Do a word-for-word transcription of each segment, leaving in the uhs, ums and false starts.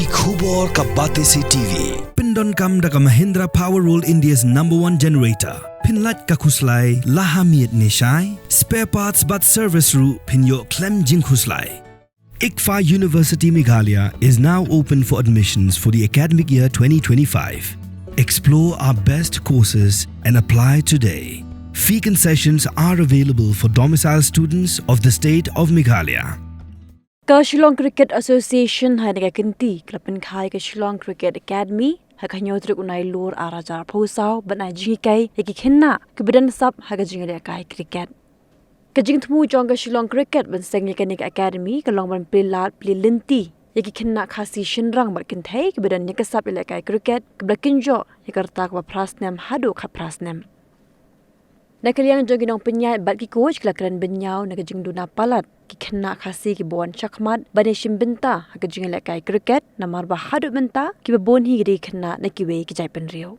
Ki khubor ka Batesi T V. Pyndonkam da ka Mahindra Power World, India's number one generator. Pynlait ka khuslai la ha miet ne shai. Spare parts bad service ruh pynïoh khlem jingkhuslai. ICFAI University Meghalaya is now open for admissions for the academic year twenty twenty-five. Explore our best courses and apply today. Fee concessions are available for domicile students of the state of Meghalaya. Ka Shillong Cricket Association ha kane ka kynti ka la pynkha ïa ka Shillong Cricket Academy ha ka hynñiew tarik u Nailur ar hajar arphew saw ban ai jinghikai ïa ki khynnah kiba don sap ha ka jingïalehkai cricket. Ka jingthmu jong ka Shillong Cricket ban seng ïa kane ka academy ka long ban plie lad plie lynti ïa ki khynnah Khasi shynrang bad kynthei kiba don ïa ka sap ïalehkai cricket kaba la kynjoh ïa ka rta kaba phra snem haduh khatphra snem. Na ka liang jong ki nongpynïaid bad ki coach ki la kren bynñiaw na ka jingduna palat ki khynnah Khasi kiba wan shakhmat ban ïashim bynta ha ka jingïalehkai cricket namar ba haduh mynta kiba bun hi ki dei ki khynnah na kiwei ki jaitbynriew.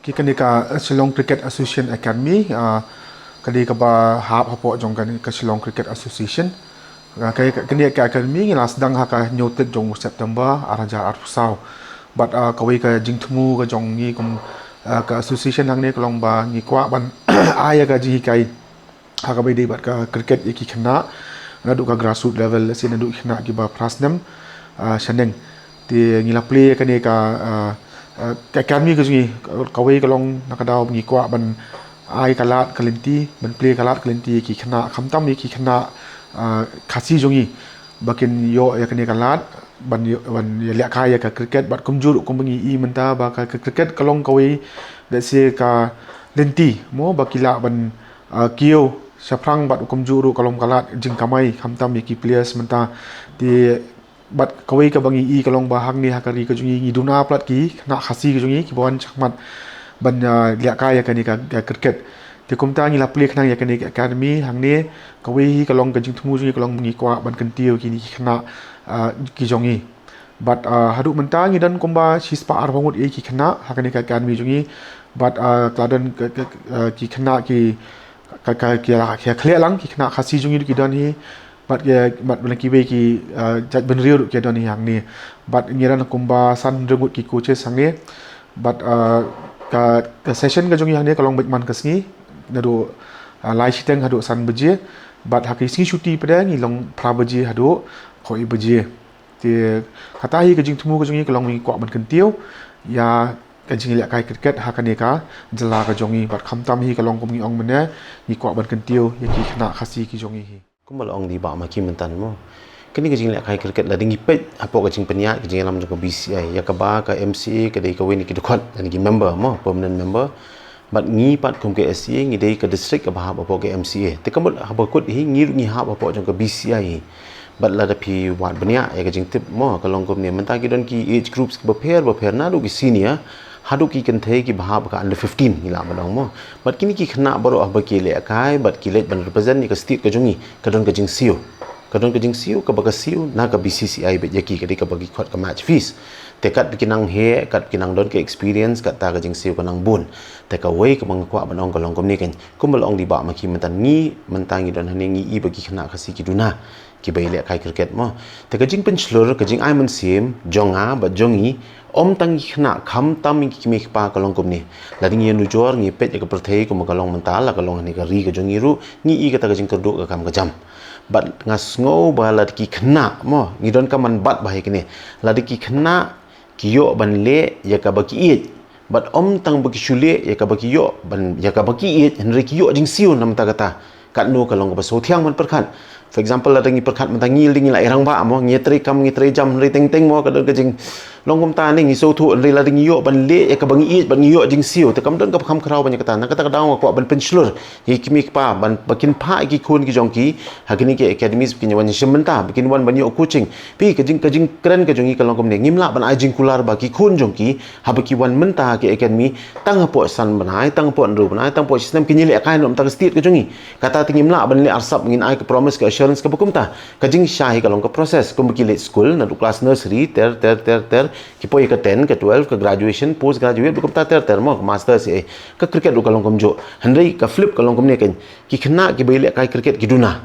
Ki kane ka Shillong Cricket Association Academy, ah, ka dei kaba hap hapoh jong kane ka Shillong Cricket Association. Ah, ka, ka, kane ka academy ngi la sdang ha ka hynñiew tarik jong u September ar hajar arphew saw. Bad, ah, kawei ka jingthmu ka jong ngi kum, ah, ka association hangne ka long ba ngi kwah ban ai ïa ka jinghikai ha kaba ïadei bad ka cricket ïa ki khynnah naduh ka grassroots level, lehse naduh ki khynnah kiba phra snem, ah, shaneng. Te ngi la plie ïa kane ka, ah, ah, ka academy ka jong ngi, kawei ka long na ka daw ba ngi kwah ban ai ka lad ka lynti, ban plie ka lad ka lynti ïa ki khynnah, khamtam ïa ki khynnah, ah, Khasi jong ngi ba kin ïoh ïa kane ka lad ban ïoh, ban ïalehkai ïa ka cricket bad kumjuh ruh kumba ngi i mynta ba ka, ka cricket ka long kawei, lehse ka lynti mo ba ki lah ban, ah, kiew shaphrang bad kumjuh ruh ka long ka lad jingkamai khamtam ïa ki players mynta. Te bad kawei kaba ngi i ka long ba hangne ha ka ri ka jong ngi ngi duna palat ki khynnah Khasi ka jong ngi kiba wan shakhmat ban, ah, lehkai ïa kane ka, ka cricket. Te kumta ngi la plie khnang ïa kane ka academy hangne, kawei hi ka long ka jingthmu jong ngi ka long ba ngi kwah ban kyntiew ïa kine ki khynnah, ah, ki jong ngi. Bad, ah, haduh mynta ngi don kumba shispah arphew ngut ïa ki khynnah ha kane ka academy jong ngi. Bad, ah, ka la don ka, ka, ah, ki khynnah ki ka, ka, ki la, ki la khleh lang, ki khynnah Khasi jong ngi ruh ki don hi. Bad ki, bad lane kiwei ki, ah, jaitbynriew ruh ki don hi hangne. Bad ngi don kumba san hynriew ngut ki coaches hangne. Bad, ah, ka, ka session ka jong ngi hangne ka long beit man ka sngi naduh, ah, lai shiteng haduh san baje. Bad ha ki sngi shuti pat ngi long phra baje haduh khatwei baje. Te kata hi ka jingthmu ka jong ngi ka long ba ngi kwah ban kyntiew ïa ka jingïalehkai cricket ha kane ka jylla ka jong ngi bad khamtam hi ka long kum ngi ong mynne ngi kwah ban kyntiew ïa ki khynnah Khasi ki jong ngi hi. Kumba la ong da i Bah Maki mynta mo, kane ka jingïalehkai cricket lada ngi peit hapoh ka jingpynïaid ka jingïalam jong ka B C C I, ïa kaba ka M C A ka dei kawei na ki dkhot lane ki member mo, permanent member. Bad ngi pat kum ka S C A ngi dei ka district kaba hap hapoh ka M C A. Te ka mut haba kut hi ngi ruh ngi hap hapoh jong ka B C C I hi. Bad lada phi wad bniah ïa ka jingtip mo, ka long kumne, mynta ki don ki age groups kiba pher ba pher, naduh ki senior haduh ki kynthei kiba hap ka under fifteen ngi lah ban ong mo. Bad kine ki khynnah baroh haba ki lehkai bad ki leit ban represent ïa ka state ka jong ngi, ka don ka jingsiew. Ka don ka jingsiew kaba ka siew na ka B C C I beit ïa ki, ka dei kaba ki khot ka match fees. Te katba ki nang heh, katba ki nang don ka experience, kata ka jingsiew ka nang bun. Te kawei kaba nga kwah ban ong ka long kumne kan, kumba la ong da i Bah Maki mynta, ngi mynta ngi don hangne ngi i ba ki khynnah Khasi ki duna kiba ïalehkai cricket mo. Te ka jingpynshlur, ka jingai mynsiem jong nga bad jong ngi, ym tang ki khynnah, khamtam ki kmie ki kpa, ka long kumne. Lada ngi ïanujor ngi peit ïa ka pyrthei kumba ka long mynta, la ka long hangne ka ri ka jong ngi ruh, ngi i kata ka jingkyrduh ka kam ka jam. Bad nga sngew ba lada ki khynnah mo, ngi donkam ban bat bha ïa kine. Lada ki khynnah ki ïoh ban leh ïa kaba ki ïeit, bad ym tang ba ki shu leh ïa kaba ki ïoh, ban ïa kaba ki ïeit, hynrei ki ïoh jingsiew na bynta kata, katno ka long kaba sngewthiang ban pyrkhat. For example, lada ngi pyrkhat mynta ngi, lada ngi la ïa rangbah mo, ngi trei kam, ngi trei jam, hynrei teng teng mo ka don ka jing long kumta ne, ngi sngewthuh, hynrei lada ngi ïoh ban leh ïa kaba ngi ïeit bad ngi ïoh jingsiew, te kam don kaba kham khraw ban ïa kata. Na kata ka daw nga kwah ban pynshlur ïa ki kmie ki kpa ban, ba kin phah ïa ki khun ki jong ki ha kine ki academies, ba kin wan shim bynta, ba kin wan ban ïoh coaching. Phi, ka jing, ka jingkren ka jong ngi ka long kumne, ngim lah ban ai jingkular ba ki khun jong ki haba ki wan mynta ha ki academy, tang hapoh san bnai, tang hapoh hynriew bnai, tang hapoh shi snem kin ïalehkai na bynta ka state ka jong ngi. Kata te ngim lah ban leh arsap, ngin ai ka promise, ka assurance kaba kumta. Ka jingshai ka long ka process, kumba ki leit skul naduh class nursery ter ter ter ter, ki poi ïa ka ten, ka twelve, ka graduation, post graduate, ba kumta ter ter mo, ka masters, eh, ka cricket ruh ka long kumjuh. Hynrei ka flip ka long kumne kan, ki khynnah kiba ïalehkai cricket ki duna.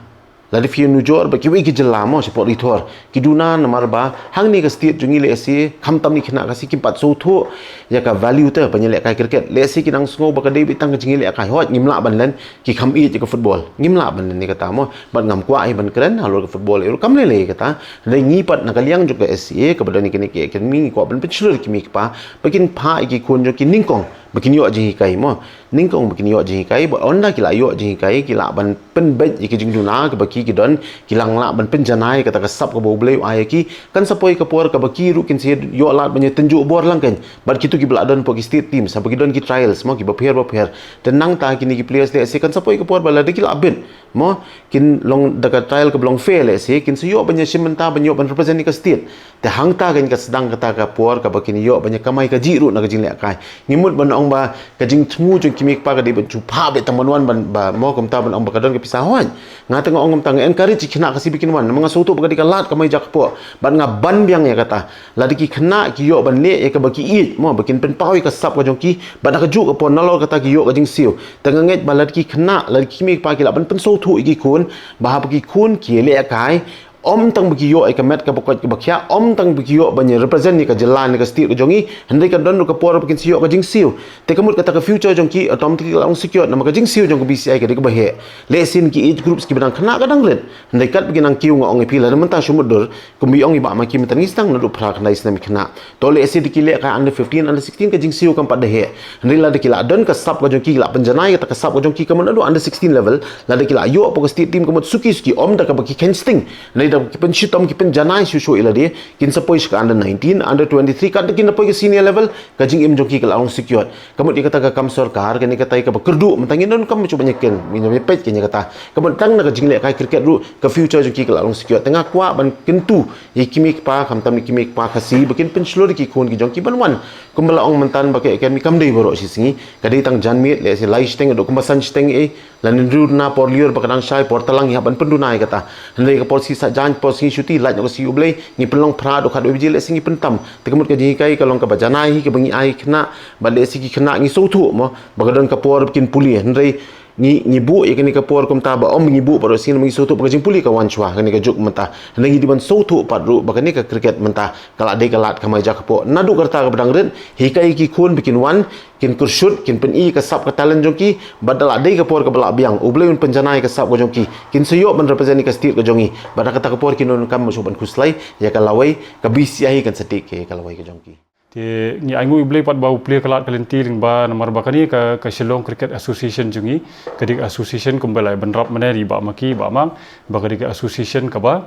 Lada phi nujor ba kiwei ki jylla mo shapoh Ri Thor ki duna namar ba hangne ka state jong ngi lehse khamtam ki khynnah Khasi kim pat sngewthuh ïa ka value te ban ïalehkai cricket. Lehse ki nang sngew ba ka dei beit tang ka jingïalehkai, hooid ngim lah ban len, ki kham ïeit ïa ka football. Ngim lah ban len ïa kata mo. Bad ngam kwah hi ban kren halor ka football ïa ruh kam lei lei ïa kata. Hynrei ngi pat na ka liang jong ka S C A kaba don ïa kane ka academy ngi kwah ban pynshlur ïa ki kmie ki kpa ba kin phah ïa ki khun jong ki nyngkong ba kin ïoh jinghikai mo. Nyngkong ba kin ïoh jinghikai, ba ynda ki la ïoh jinghikai ki lah ban pynbeit ïa ki jingduna kaba ki ki don, ki lah lah ban pynjanai kata ka sap kaba U Blei u ai ïa ki. Kan sa poi ka por kaba ki ruh kin sa ïoh lad ban ïatynjuh bor lang kein bad kito kiba la don hapoh ki state teams, haba ki don ki trials mo kiba pher ba pher. Te nangta kine ki players lehse kan sa poi ka por ba lada ki la bit mo, kin long da ka trial kaba long fair lehse, kin sa ïoh ban ïashim bynta ban ïoh ban represent ïa ka state. Te hangta kein ka sdang kata ka por kaba kin ïoh ban ïakamai kajih ruh na ka jinglehkai. Ngi mut ban ong ba ka jingthmu jong ki kmie ki kpa ka dei ban shu phah beit tang ban wan ban ba mo, kumta ban ong ba ka don ka pisa, hooid. Nga te nga ong kumta, nga encourage ki khynnah Khasi ba kin wan namar nga sngewthuh ba ka dei ka lad kamai jakpoh. Bad nga ban biang ïa kata. Lada ki khynnah ki ïoh ban leh ïa kaba ki ïeit mo, ba kin pynpaw ïa ka sap ka jong ki, bad ha kajuh ka por nalor kata ki ïoh ka jingsiew. Te nga ngeit ba lada ki khynnah, lada ki kmie ki kpa ki lah ban pynsngewthuh ïa ki khun ba haba ki khun ki ïalehkai, ym tang ba ki ïoh ïa ka met kaba koit kaba khiah, ym tang ba ki ïoh ban ïa represent ïa ka jylla ne ka state ka jong ngi, hynrei ka don ruh ka por ba kin sa ïoh ka jingsiew. Te ka mut kata ka future jong ki automatically ka la long secured namar ka jingsiew jong ka B C I ka dei kaba heh. Lehse ki age groups kiba dang khynnah ka dang rit, hynrei katba ki nang kiew nga ong ïa phi lada mynta shu mutdur, kumba ong i Bah Maki mynta ngi sdang naduh phra khyndai snem ki khynnah. To lehse da ki lehkai under fifteen, under sixteen ka jingsiew kam pat da heh. Hynrei lada ki la don ka sap ka jong ki, ki la pynjanai kata ka sap ka jong ki ka mut naduh under sixteen level, lada ki la ïoh hapoh ka state team ka mut suki suki, ym da kaba ki kheiñ sting. Hynrei da ki pynshitom ki pynjanai shuh shuh ïa lade, kin sa poi sha ka under nineteen, under twenty-three, katba kin da poi ka senior level, ka jingim jong ki ka la long secured. Ka mut ïa kata ka kam sorkar, kane katai kaba kyrduh mynta ngin donkam shuh ban ïa ken, ngin ïa peit kein ïa kata. Ka mut tang na ka jinglehkai cricket ruh ka future jong ki ka la long secured. Te nga kwah ban kyntu ïa ki kmie ki kpa, khamtam ïa ki kmie ki kpa Khasi ba kin pynshlur ïa ki khun ki jong ki ban wan. Kumba la ong mynta ba ka academy kam dei baroh shi sngi, ka dei tang janmiet, lehse lai shiteng haduh kumba san shiteng ei, lane hynriew duna por lyiur ba ka dang shai por talang ngi hap ban pynduna ïa kata. Hynrei ka por sngi Saitjaiñ, por sngi shuti, lait noh ka sngi U Blei, ngi pynlong phra haduh khatwei baje lehse ngi pyntam. Te ka mut ka jinghikai ka long kaba janai hi kaba ngi ai khynnah, bad lehse ki khynnah ngi sngewthuh mo ba ka don ka por ba kin pule. Hynrei ngi, ngi buh ïa kane ka por kumta ba ym ngi buh baroh shi sngi, ngi sngewthuh ba ka jingpule ka wan shuwa, kane ka juk mynta. Hynrei ngi dei ban sngewthuh pat ruh ba kane ka cricket mynta ka la dei ka lad kamai jakpoh. Naduh ka rta kaba dang rit, hikai ïa ki khun ba kin wan, kin kyrshut, kin pyni ka sap ka talent jong ki, bad da la dei ka por kaba la biang, U Blei un pynjanai ka sap ka jong ki, kin sa ïoh ban represent ïa ka state ka jong ngi. Bad ha kata ka por kin donkam shuh ban khuslai ïa ka lawei, ka B C I kan sa take care ïa ka lawei ka jong ki. Te ngi ainguh ïa U Blei pat ba u plie ka lad ka lynti lyngba namar ba kane ka, ka Shillong Cricket Association jong ngi ka dei ka association kumba la bynrap mynne da i Bah Maki, Bah Mang, ba ka dei ka association kaba,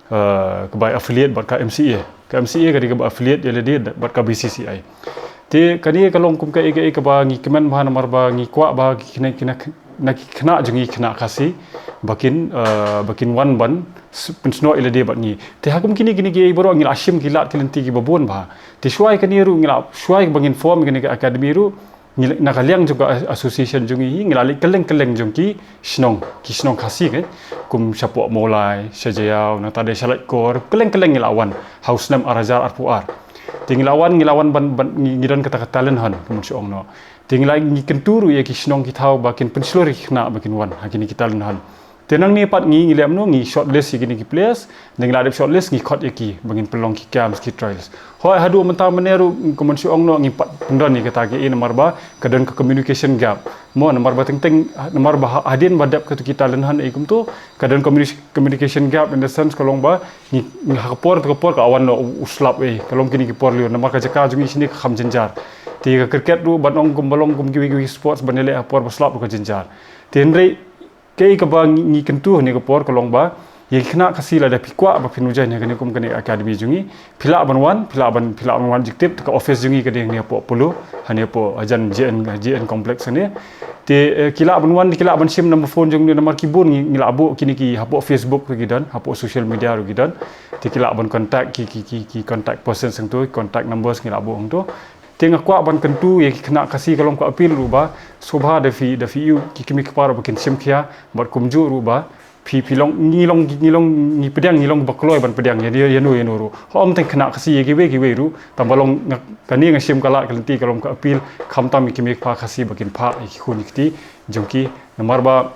eh, kaba affiliate bad ka M C A. Ka M C A ka dei kaba affiliate ïa lade bad ka B C C I. Te kane ka long kum kaei kaei kaba ngi kmen bha namar ba ngi kwah ba ki khynnah, khynnah, na ki khynnah jong ngi, khynnah Khasi ba kin, eh, ba kin wan ban s-, pynsnoh ïa lade bad ngi. Te ha kum kine, kine kiei baroh ngi la shim ki lad ki lynti kiba bun bha. Te shuwa ïa kane ruh ngi la, shuwa ïa kaba ngin form ïa kane ka academy ruh, ngi la, na ka liang jong ka association jong ngi hi, ngi la leit kylleng kylleng jong ki shnong, ki shnong Khasi kein, kum shapoh Mawlai, sha Jaïaw, nangta de sha Laitkor, kylleng kylleng ngi la wan ha u snem ar hajar arphew ar. Te ngi la wan, ngi la wan ban, ban, ngi, ngi don kata ka talent hunt, kumba shu ong noh. Te ngi la, ngi kyntu ruh ïa ki shnong ki thaw ba kin pynshlur ïa ki khynnah ba kin wan ha kine ki talent hunt. Te nangne pat ngi, ngi leh kumno, ngi shortlist ïa kine ki players, te ngi la dep shortlist ngi khot ïa ki ba ngin pynlong ki camps, ki trials. Hooid, haduh mynta mynne ruh kumba shu ong noh ngim pat pyndon ïa kata kaei namar ba ka don ka communication gap. Mo, namar ba teng teng, namar ba ha-, hadien ba dep katu ki talent hunt ei kumto, ka don communi-, communication gap in the sense ka long ba ngi, ngi ha ka por to ka por ka wan noh u, u slap ei, ka long kine ki por lyiur namar ka jaka jong ngi shane ka kham jynjar. Te ka cricket ruh ban ong kumba long kum kiwei kiwei sports ban ïaleh ha por ba slap ruh ka jynjar. Te hynrei kaei kaba ngi, ngi kyntu ha kane ka por ka long ba ïa ki khynnah Khasi lada phi kwah ba phin join ha kane kum kane academy jong ngi, phi lah ban wan, phi lah ban, phi lah ban wan jingtip, te ka office jong ngi ka dei hangne hapoh Polo, hangne hapoh hajan J N, J N complex hangne. Te, eh, ki lah ban wan, ki lah ban shim number phone jong ngi namar ki bun ngi, ngi la buh kine ki hapoh Facebook ruh ki don, hapoh social media ruh ki don. Te ki lah ban contact ki, ki, ki, ki contact person hangto, contact numbers ngi la buh hangto. Te nga kwah ban kyntu ïa ki khynnah Khasi, ka long ka appeal ruh ba sngewbha da phi, da phi ïoh ki kmie ki kpa ruh ba kin shim khia bad kumjuh ruh ba phi, phi long, ngi long, ngi long, ngi pdiang, ngi long ba kloi ban pdiang ïa, ïa, ïano ïano ruh. Hooid, ym tang khynnah Khasi, ïa kiwei kiwei ruh. Tang ba long nga, kane nga shim ka lad ka lynti, ka long ka appeal, khamtam ïa ki kmie ki kpa Khasi ba kin phah ïa ki khun ïa ki kti jong ki namar ba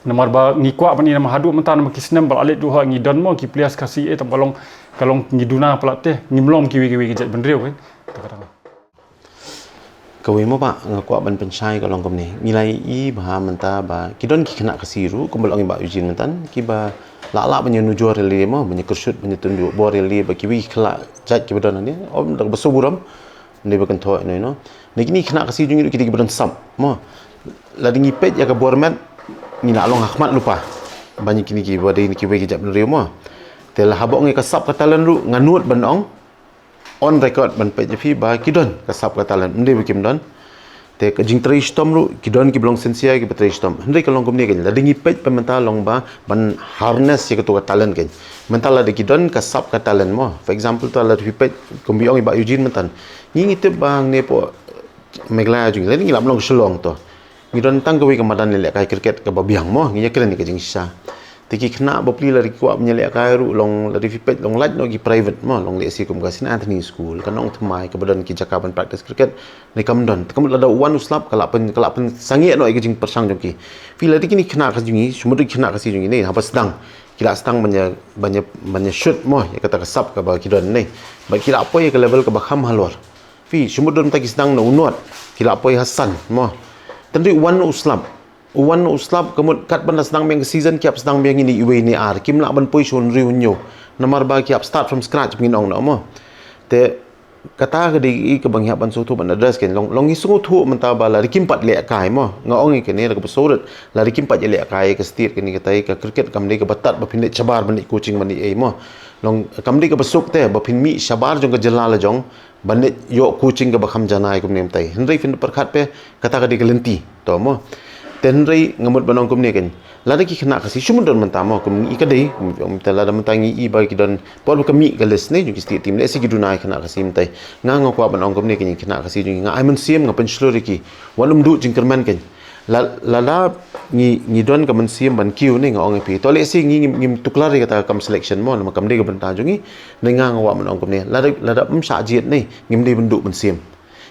Namar ba ngi kwah ban ïa namar haduh mynta namar ki snem ba la leit duh ha ngi don mo ki players Khasi eh tang ba long ka long ngi duna palat te ngim long kiwei kiwei ki jait bynriew kan. Kawei mo ba nga kwah ban pynshai ka long kumne. Ngi la ïohi ba mynta ba ki don ki khynnah Khasi ruh kumba long i Bah Eugene mynta kiba la lah ban ïa nujor ïa lade mo ban ïa kyrshut ban ïa tynjuh bor ïa lade ba kiwei ki khynnah jait kiba don hangne. Om da kaba sngewburom ne ba kynthoh ïa no ïa no. Ne kine ki khynnah Khasi jong ngi ruh ki dei kiba don sap mo. Lada ngi peit ïa ka bor met ngi la long ha khmat lypa ban ïa kine kiba dei kiwei ki jait bynriew mo. Te la haba ong ïa ka sap ka talent ruh nga nud ban ong on record ban peit ïa phi ba ki don ka sap ka talent, ym dei ba kim don. Te ka jingtrei shitom ruh ki don kiba long sincere kiba trei shitom. Hynrei ka long kumne kan, lada ngi peit ba mynta long ba ban harness ïa kato ka talent kan. Mynta lada ki don ka sap ka talent mo. For example, ta lada phi peit kumba ong i Bah Eugene mynta, ngi ngi tip ba hangne hapoh Meghalaya jong ngi, lada ngi lam long Shillong to, ngi don tang kawei ka madan ïalehkai cricket kaba biang mo, ngi ïakren ïa ka jingshisha. Te ki khynnah bapli lada ki kwah ban ïalehkai ruh long, lada phi peit long lait noh ki private mo, long lehse kum ka Saint Anthony School, ka Nongthymmai kaba don ki jaka ban practice cricket. Ne kam don, te ka mut lada u wan u slap ka lah pyn, ka lah pynsangeh noh ïa ka jingpyrshang jong ki. Phi, lada kine ki khynnah Khasi jong ngi, shu mut ki khynnah Khasi jong ngi ne haba sdang, ki la sdang ban ïa, ban ïa, ban ïa shoot mo ïa kata ka sap kaba ki don ne. Bad ki la poi ïa ka level kaba kham halor. Phi, shu mut don mynta ki sdang na u nod, ki la poi ha san mo. Te hynrei u wan u slap, u wan u slap, ka mut kat ban da sdang biang ka season ki hap sdang biang ïa ine iwei ine i ar, kim lah ban poi sha u hynriew hynñiew. Namar ba ki hap start from scratch ba ngin ong noh mo. Te kata ka dei kaba ngi hap ban sngewthuh ban address kan. Long, long ngi sngewthuh mynta ba lada kim pat lehkai mo, nga ong ïa kane da kaba sngewrit, lada kim pat ïalehkai ka state kane, katai ka cricket kam dei kaba tad ba phin leit shabar ban leit coaching ban leit ei mo. Long kam dei kaba suk te ba phin mih shabar jong ka jylla la jong ban leit ïoh coaching kaba kham janai kumne mynta. Hynrei phin pyrkhat phi, kata ka dei ka lynti to mo. Te hynrei nga mut ban ong kumne kan, lada ki khynnah Khasi shu mut don mynta mo, kum i ka dei mynta, lada mynta ngi i ba ki don por ba ka mih ka list ne jong ki state team, lehse ki duna ki khynnah Khasi mynta. Nga, nga kwah ban ong kumne kan, ki khynnah Khasi jong ngi, nga ai mynsiem, nga pynshlur ïa ki, wat nym duh jingkyrmen kan. La, lada ngi, ngi don ka mynsiem ban kiew ne, nga ong ïa phi, to lehse ngi ngim, ngim tuklar ïa kata ka kam selection mo, namar kam dei ka bynta jong ngi. Ne nga, nga kwah ban ong kumne, lada, lada ym shah jied ne, ngim dei ban duh mynsiem.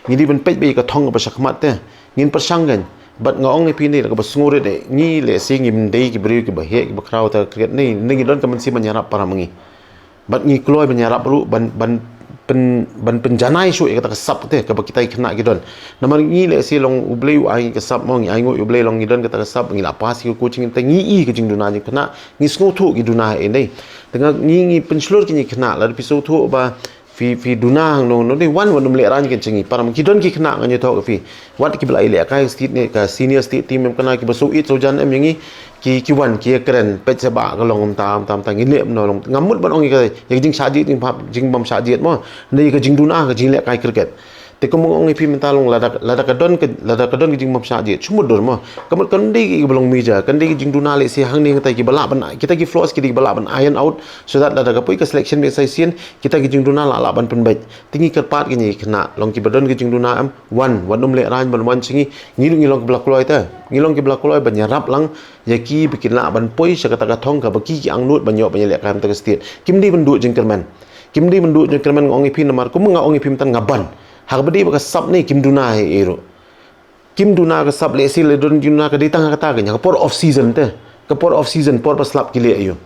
Ngi dei ban peit beit ïa ka thong kaba shakhmat te. Ngin pyrshang kan. Bad nga ong ïa phi ne da kaba sngewrit, ngi lehse ngim dei ki briew kiba heh kiba khraw ha ka cricket ne, ne ngi don ka mynsiem ban ïarap para ma ngi. Bad ngi kloi ban ïarap ruh ban, ban pyn, ban pynjanai shuh ïa kata ka sap te kaba kita ki khynnah ki don. Namar ngi lehse long U Blei u ai ngi ka sap mo, ngi ainguh ïa U Blei long ngi don kata ka sap, ngi la pass ïa ka coaching te, ngi i ka jingduna jong ki khynnah, ngi sngewthuh ki duna ha ine. Te nga, ngi, ngi pynshlur ïa kine ki khynnah, lada phi sngewthuh ba phi, phi duna hangno hangno ne, wan, wat nym lehraiñ kan sha ngi. Para ma ngi, ki don ki khynnah, ngan ïathuh ïa phi, wat kiba la ïalehkai state ne, ka senior state team em, kane kiba shu ïeit shu jan em ïa ngi, ki, ki wan ki ïakren, peit shabar ka long kumta kumta kumta, ngin leh kumno long. Ngam mut ban ong ïa ka, ïa ka jingshah jied, jingbym, jingbym shah jied mo, ne ïa ka jingduna ka jinglehkai cricket. Te kumba nga ong ïa phi mynta long, lada, lada ka don ka, lada ka don ka jingbym shah jied, shu mutdur mo. Ka mut kan dei kiba long major, kan dei ki jingduna lehse hangne hangtai kiba lah ban, kita ki flaws ki dei kiba lah ban iron out, so that lada ka poi ka selection beit sa shisien, kita ki jingduna la lah ban pynbeit. Te ngi kyrpad ïa kine ki khynnah, long kiba don ki jingduna em, wan, wat nym lehraiñ ban wan sha ngi. Ngi ruh ngi long kiba la kloi te, ngi long kiba la kloi ban ïarap lang ïa ki ba kin lah ban poi sha kata ka thong kaba ki, ki angnud ban ïoh ban ïalehkai ha kata ka state. Kim dei ban duh jingkyrmen. Kim dei ban duh jingkyrmen, nga ong ïa phi namar kumba nga ong ïa phi mynta, nga ban. Ha kaba dei ba ka sap ne kim duna ei ei ruh. Kim duna ka sap, lehse lada don jingduna ka dei tang ha kata ka, ha ka por off season te. Ka por off season, por ba slap ki leh aïu.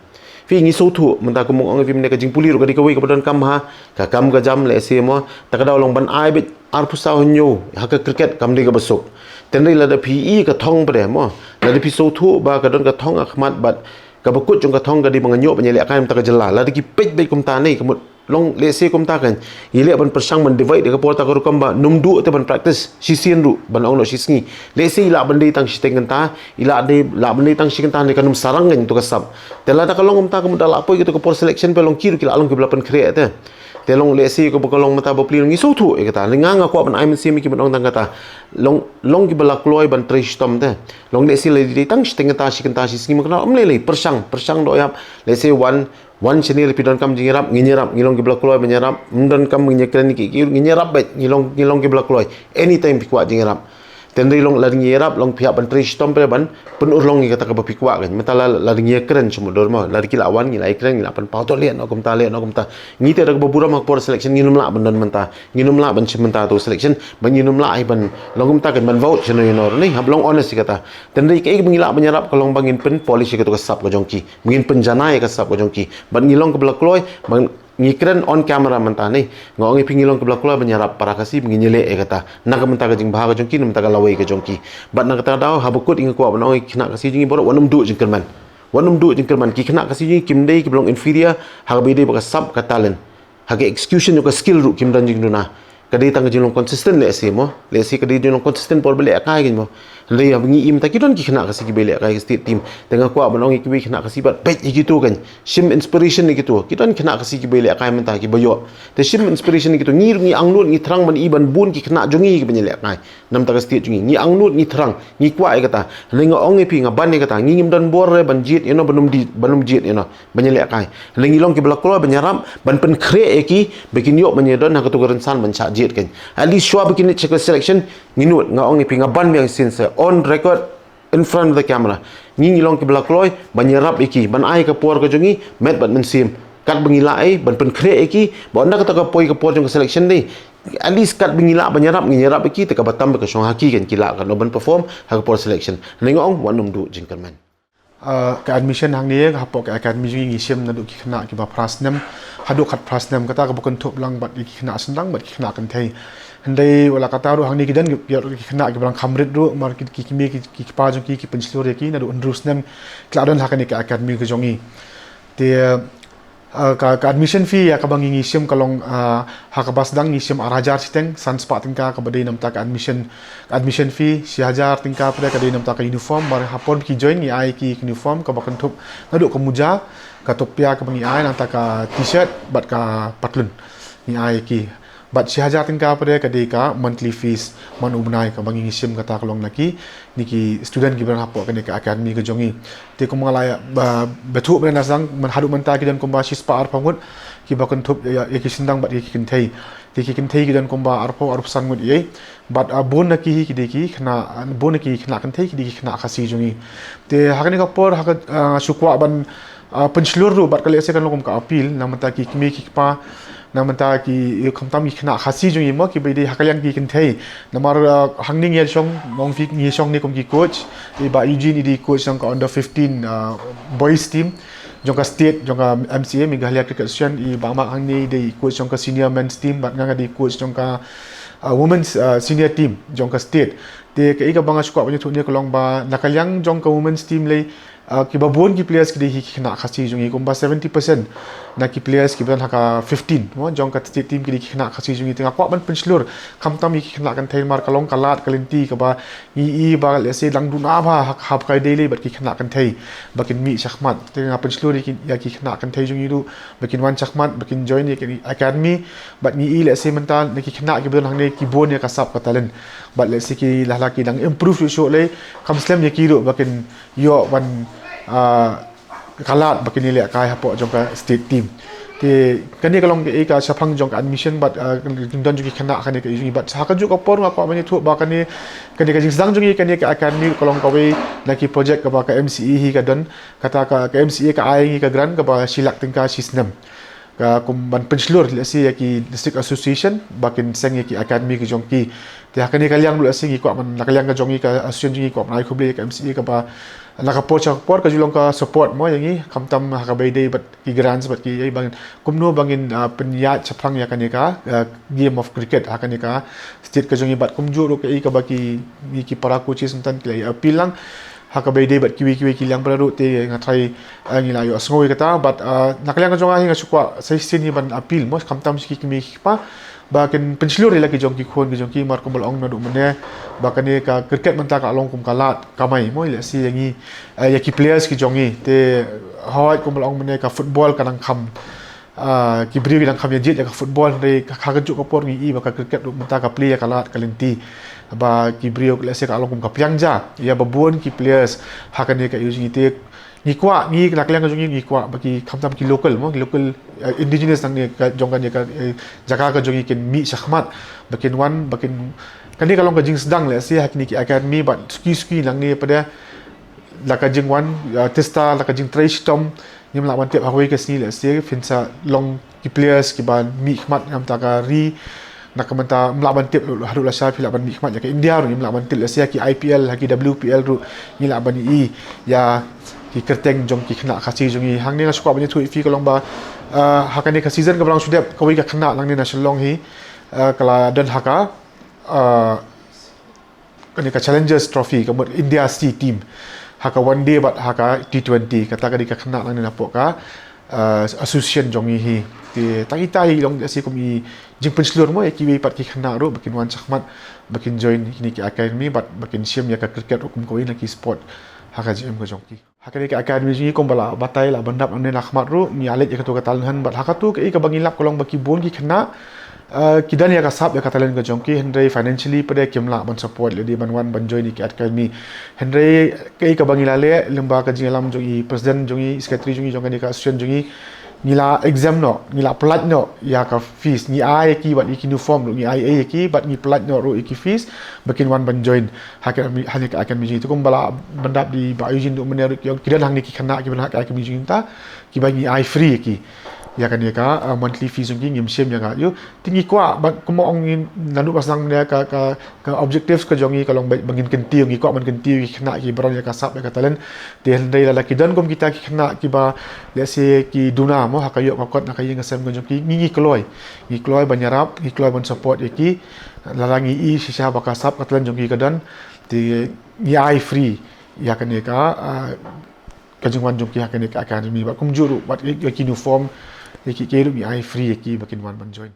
Phi, ngi sngewthuh mynta, kumba nga ong ïa phi mynne, ka jingpule ruh ka dei kawei kaba donkam ha ka kam ka jam lehse mo. Ta ka daw long ban ai beit arphew saw hynñiew ha ka cricket kam dei kaba suk. Te hynrei lada phi i ka thong pat de mo, lada phi sngewthuh ba ka don ka thong ha khmat bad kaba kut jong ka thong ka dei ba ngan ïoh ban ïalehkai ha kata ka jylla, lada ki peit beit kumta ne, ka mut long lehse kumta kan, i leh ban pyrshang ban divide ïa ka por ha kata ka rukom ba nym duh te ban practice shisien ruh, ban ong noh shi sngi. Lehse i lah ban dei tang shiteng kynta, i lah dei, lah ban dei tang shi kynta ne, kan ym sarang kan ïa kato ka sap. Te lada ka long kumta, ka mut da lah poi kato ka por selection, phi, long ki ruh ki lah long kiba la pynkhreh te. Te long lehse kaba ka long mynta bapli, long ngi sngewthuh ïa kata. Nga, nga kwah ban ai mynsiem ïa ki ban ong tang kata. Long, long kiba la kloi ban trei shitom te. Long lehse la dei tang shiteng kynta, shi kynta shi sngi, ma kane ym lei lei, pyrshang, pyrshang doh ïap. Lehse wan, wan shane, lada phi donkam jingïarap, ngin ïarap, ngi long kiba la kloi ban ïarap. Ym donkam, ngin ïakren ïa ki, ki, ngin ïarap beit, ngi long, ngi long kiba la kloi. Anytime phi kwah jingïarap. Tynrai long lada ngi ïarap long phi hap ban trei shitom phi ban pynurlong ïa kata kaba phi kwah kan. Mynta la lada ngi ïakren shu mutdur mo, lada ki la wan ngi la ïakren ngi la pynpaw to leh noh kumta leh noh kumta. Ngi te da kaba burom ha ka por selection ngin ym lah ban don mynta, ngin ym lah ban shim mynta tu selection, ban ngin ym lah ai ban long kumta kan ban vote shano ïano ne, hap long honest ïa kata. Tynrai kaei kaba ngi lah ban ïarap ka long ba ngin pynpolish ïa katu ka sap ka jong ki, ba ngin pynjanai ïa ka sap ka jong ki, ban ngi long kaba la kloi, ban ngi kren on camera mynta ne, nga ong ïa phi ngi long kaba la kloi ban ïarap para Khasi ba ngin ïaleh ïa kata na ka mynta ka jingbha ka jong ki, na mynta ka lawei ka jong ki. Bad na kata ka daw haba kut ïa nga kwah ban ong ïa ki khynnah Khasi jong ngi baroh wat nym duh jingkyrmen. Wat nym duh jingkyrmen, ki khynnah Khasi jong ngi kim dei kiba long inferior ha kaba ïadei bad ka sap ka talent. Ha ka execution jong ka skill ruh kim don jingduna. Ka dei tang ka jinglong consistent lehse mo. Lehse ka dei jinglong consistent por ba lehkai kan mo. Hynrei haba ngi im ta ki don ki khynnah Khasi kiba lehkai ka state team. Te nga kwah ban ong ïa kiwei khynnah Khasi bad peit ïa kitu kan. Shim inspiration ïa kitu. Ki don khynnah Khasi kiba lehkai mynta kiba ïoh. Te shim inspiration ïa kitu. Ngi ruh ngi angnud ngi thrang ban i ban bun ki khynnah jong ngi kiba lehkai. Namta ka state jong ngi. Ngi angnud ngi thrang. Ngi kwah ïa kata. Hynrei nga ong ïa phi nga ban ïa kata. Ngi ngim don bor re ban jied ïa no ban ym di ban ym jied ïa no. Ban ïalehkai. Hynrei ngi long kiba la kloi ban ïarap ban pynkhreh ïa ki ba kin ïoh ban ïadon ha katu ka rynsan ban shah jied kan. At least shuwa ba kin leit sha ka selection ngi nud nga ong ïa phi nga ban biang shisien sa on record in front of the camera. Ngi ngi long kiba la kloi ban ïarap ïa ki ban ai ka por ka jong ngi met bad mynsiem. Katba ngi lah ei ban pynkhreh ïa ki ba ynda kata ka poi ka por jong ka selection dei. At least katba ngi lah ban ïarap ngi ïarap ïa ki te kaba tam ba ka shong ha ki kan ki lah kan ban perform ha ka por selection. Hynrei nga ong wat nym duh jingkyrmen. Ah, ka admission hangne hapoh ka academy jong ngi ngi shim naduh ki khynnah kiba phra snem haduh khatphra snem, kata kaba kynthup lang bad ki khynnah shyndang bad ki khynnah kynthei. Hynrei wat la katta ruh hangne ki don ki, ki khynnah kiba dang kham rit ruh, mar ki, ki kmie ki, ki kpa jong ki ki pynshlur ïa ki naduh hynriew snem ki la don ha kane ka academy ka jong ngi. Te, ah, ka, ka admission fee ïa kaba ngi ngi shim ka long, ah, ha kaba sdang ngi shim ar hajar shiteng san spah tyngka kaba dei namta ka admission, ka admission fee, shi hajar tyngka pat ka dei namta ka uniform, mar ha por ba ki join ngi ai ki uniform kaba kynthup naduh ka muja, ka topia kaba ngi ai, nangta ka t-shirt bad ka patlun ngi ai ki. Bad shi hajar tyngka pat ka dei ka monthly fees man u bnai kaba ngi ngi shim, kata ka long na kine ki student kiba don hapoh kane ka academy ka jong ngi. Te kumba nga la ïa ba, ba thuh mynne na sdang, man haduh mynta ki don kumba shi spah arphew ngut kiba kynthup ïa, ïa ki shyndang bad ïa ki kynthei. Te ki kynthei ki don kumba arphew arphew san ngut ïa. Bad, ah, bun na ki hi ki dei ki khynnah, bun na ki khynnah kynthei ki dei ki khynnah Khasi jong ngi. Te ha kane ka por ha ka, ah, shu kwah ban, ah, pynshlur ruh bad ka lehse kan long kum ka appeal na bynta ki kmie ki kpa, na bynta ki, eh, khamtam ki khynnah Khasi jong ngi mo kiba dei ha ka liang ki kynthei. Namar, ah, hangne ngi ïa shong, nga ong phi ngi ïa shong ne kum ki coach. I Bah Eugene i dei coach jong ka under fifteen, ah, boys team jong ka state, jong ka M C A, Meghalaya Cricket Association. I Bah Mark hangne i dei coach jong ka senior men's team bad nga nga dei coach jong ka, ah, women's, ah, senior team jong ka state. Te kaei kaba nga shu kwah ban ïathuh ne ka long ba na ka liang jong ka women's team lei, ah, kiba bun ki players ki dei hi ki khynnah Khasi jong ngi, kumba seventy percent na ki players kiba don ha ka fifteen mo jong ka state team ki dei ki khynnah Khasi jong ngi. Te nga kwah ban pynshlur khamtam ïa ki khynnah kynthei, mar ka long ka lad ka lynti kaba ngi i ba lehse dang duna bha ha, ha kaba ïadei lei bad ki khynnah kynthei ba kin mih shakhmat. Te nga pynshlur ïa ki, ïa ki khynnah kynthei jong ngi ruh ba kin wan shakhmat, ba kin join ïa ki academy. Bad ngi i lehse mynta na ki khynnah kiba don hangne ki bun ïa ka sap ka talent. Bad lehse ki la la ki dang improve shuh shuh lei, kam slem ïa ki ruh ba kin ïoh ban, ah, ka lad ba kin ïalehkai hapoh jong ka state team. Te kane ka long kaei ka shaphang jong ka admission bad, ah, ka jingdon jong ki khynnah kane ka jong ngi. Bad ha kajuh ka por nga kwah ban ïathuh ba kane, kane ka jingsdang jong ngi kane ka academy ka long kawei na ki project kaba ka M C A hi ka don, kata ka, ka M C A ka ai ngi ka grant kaba shi lak tyngka shi snem. Ka kum ban pynshlur lehse ïa ki district association ba kin seng ïa ki academy ki jong ki. Te ha kane ka liang ruh lehse ngi kwah ban, na ka liang ka jong ngi ka association jong ngi kwah ban ai khublei ïa ka M C A kaba na ka por sha ka por ka ju long ka support mo ïa ngi, khamtam ha kaba ïadei bad ki grants bad ki, ïa ba ngin kumno ba ngin, ah, pynïaid shaphang ïa kane ka, ah, game of cricket ha kane ka state ka jong ngi. Bad kumjuh ruh kaei kaba ki, ki para coaches mynta ki la ïa appeal lang ha kaba ïadei bad kiwei kiwei ki liang para ruh, te nga trai, ah, ngi la ïohsngew ïa kata. Bad, ah, na ka liang ka jong nga hi nga shu kwah sa shisien hi ban appeal mo khamtam sha ki kmie ki kpa ba kin pynshlur ïa la ki jong ki khun ki jong ki, mar kumba la ong naduh mynne ba kane ka cricket mynta ka long kum ka lad kamai mo, lehse ïa ngi, ah, ïa ki players ki jong ngi. Te hooid kumba la ong mynne ka football ka dang kham, ah, ki briew ki dang kham ïa jied ïa ka football, hynrei ha kajuh ka por ngi i ba ka cricket ruh mynta ka plie ïa ka lad ka lynti ba ki briew lehse ka long kum ka pliang ja ïa ba bun ki players ha kane ka age. Te ngi kwah, ngi na ka liang ka jong ngi, ngi kwah ba ki khamtam ki local mo, ki local, eh, indigenous nangne ka jong kane ka, eh, jaka ka jong ngi kin mih shakhmat, ba kin wan, ba kin, kane ka long ka jingsdang lehse ha kine ki academy, bad suki suki nangne pat de, la ka jingwan, eh, tista, la ka jingtrei shitom, ngim lah ban tip ha kawei ka sngi lehse phin sa long ki players kiba mih khmat na ka bynta ka ri, na ka bynta, ngim lah ban tip haduh lashai phi lah ban mih khmat ïa ka India ruh, ngim lah ban tip lehse ha ki I P L, ha ki W P L ruh ngi lah ban ïohi ïa ki kyrteng jong ki khynnah Khasi jong ngi. Hangne nga shu kwah ban ïathuh ïa phi ka long ba, eh, ha kane ka season kaba dang shu dep, kawei ka khynnah nangne na Shillong hi, eh, ka la don ha ka, eh, kane ka Challengers Trophy, ka mut India C team, ha ka one day bad ha ka T twenty, kata ka dei ka khynnah nangne napoh ka, eh, association jong ngi hi. Te tang ita hi long lehse kum i jingpynshlur mo ïa kiwei pat ki khynnah ruh ba kin wan shakhmat, ba kin join kine ki academy, bad ba kin shim ïa ka cricket ruh kum kawei na ki sport ha ka jingim ka jong ki. Ha kane ka academy jong ngi kumba la batai, la ban dap nangne na khmat ruh, ngi ïaleit ïa kato ka talent hunt, bad ha kato kaei kaba ngi lap ka long ba ki bun ki khynnah, eh, ki don ïa ka sap ïa ka talent ka jong ki, hynrei financially pat de kim lah ban support lade ban wan ban join ïa ki academy. Hynrei kaei kaba ngi la leh lyngba ka jingïalam jong i president jong ngi, secretary jong ngi jong kane ka association jong ngi, ngi la exempt noh, ngi la pyllait noh ïa ka fees, ngi ai ïa ki bad ïa ki uniform ruh ngi ai ïa ki, bad ngi pyllait noh ruh ïa ki fees ba kin wan ban join ha ka, ha kane ka academy jong ngi. Te kumba la ban dap da i Bah Eugene ruh mynne ruh, ki ong ki don hangne ki khynnah kiba don ha ka academy jong ngi mynta, kiba ngi ai free ïa ki. Ïa kane ka, uh, monthly fees jong ki ngim shim ïa ka, ïoh. Te ngi kwah ba, kumba ong ngi naduh ba sdang mynne ka, ka, ka objectives ka jong ngi ka long ba, ba ngin kyntiew, ngi kwah ban kyntiew ïa ki khynnah kiba don ïa ka sap ïa ka talent. Te hynrei lada ki don kum kita ki khynnah kiba, lehse, ki duna mo ha ka ïoh ka kot na ka ïing ka sem ka jong ki, ngi, ngi kloi, ngi kloi ban ïarap, ngi kloi ban support ïa ki. Lada ngi i shisha ba ka sap ka talent jong ki ka don, te ngi ai free ïa kane ka, ah, ka jingwan jong ki ha kane ka academy, bad kumjuh ruh wat ïa ki uniform, ïa ki, ki ruh ngi ai free ïa ki ba kin wan ban join.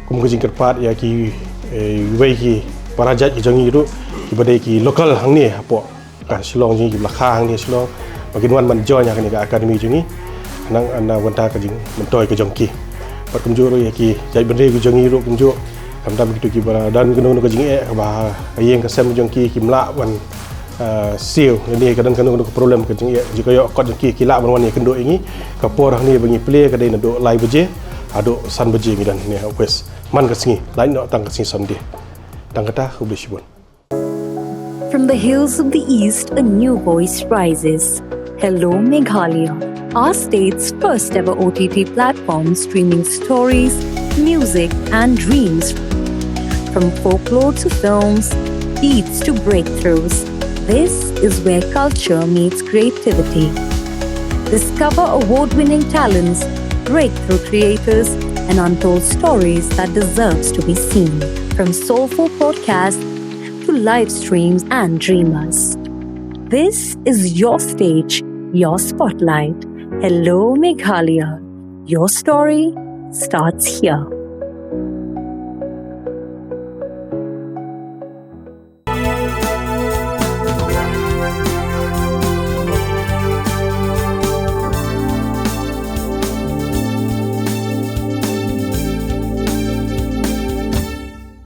Kum ka jingkyrpad ïa ki, eh, wei ki para jait ki jong ngi ruh, kiba dei ki local hangne hapoh ka Shillong jong ngi, kiba la kha hangne Shillong, ba kin wan ban join ïa kane ka academy jong ngi. Khnang na bynta ka jingmyntoi ka jong ki. Bad kumjuh ruh ïa ki jait bynriew ki jong ngi ruh kumjuh, khamtam kito kiba don kano kano ka jingeh, kaba ka ïing ka sem jong ki kim lah ban, ah, siew, lane ka don kano kano ka problem ka jingeh, jingkoit kot jong ki, ki lah ban wan ïakynduh ïa ngi. Ka por hangne ba ngi plie ka dei naduh lai baje haduh san baje ngi don hangne ha office man ka sngi, lait noh tang ka sngi Sunday. Tang kata, khublei shibun. From the hills of the East, a new voice rises. Hello, Meghalaya, our state's first ever O T T platform streaming stories, music, and dreams. From folklore to films, beats to breakthroughs, this is where culture meets creativity. Discover award-winning talents, breakthrough creators, and untold stories that deserves to be seen. From soulful podcasts to live streams and dreamers, this is your stage, your spotlight. Hello, Meghalaya. Your story starts here.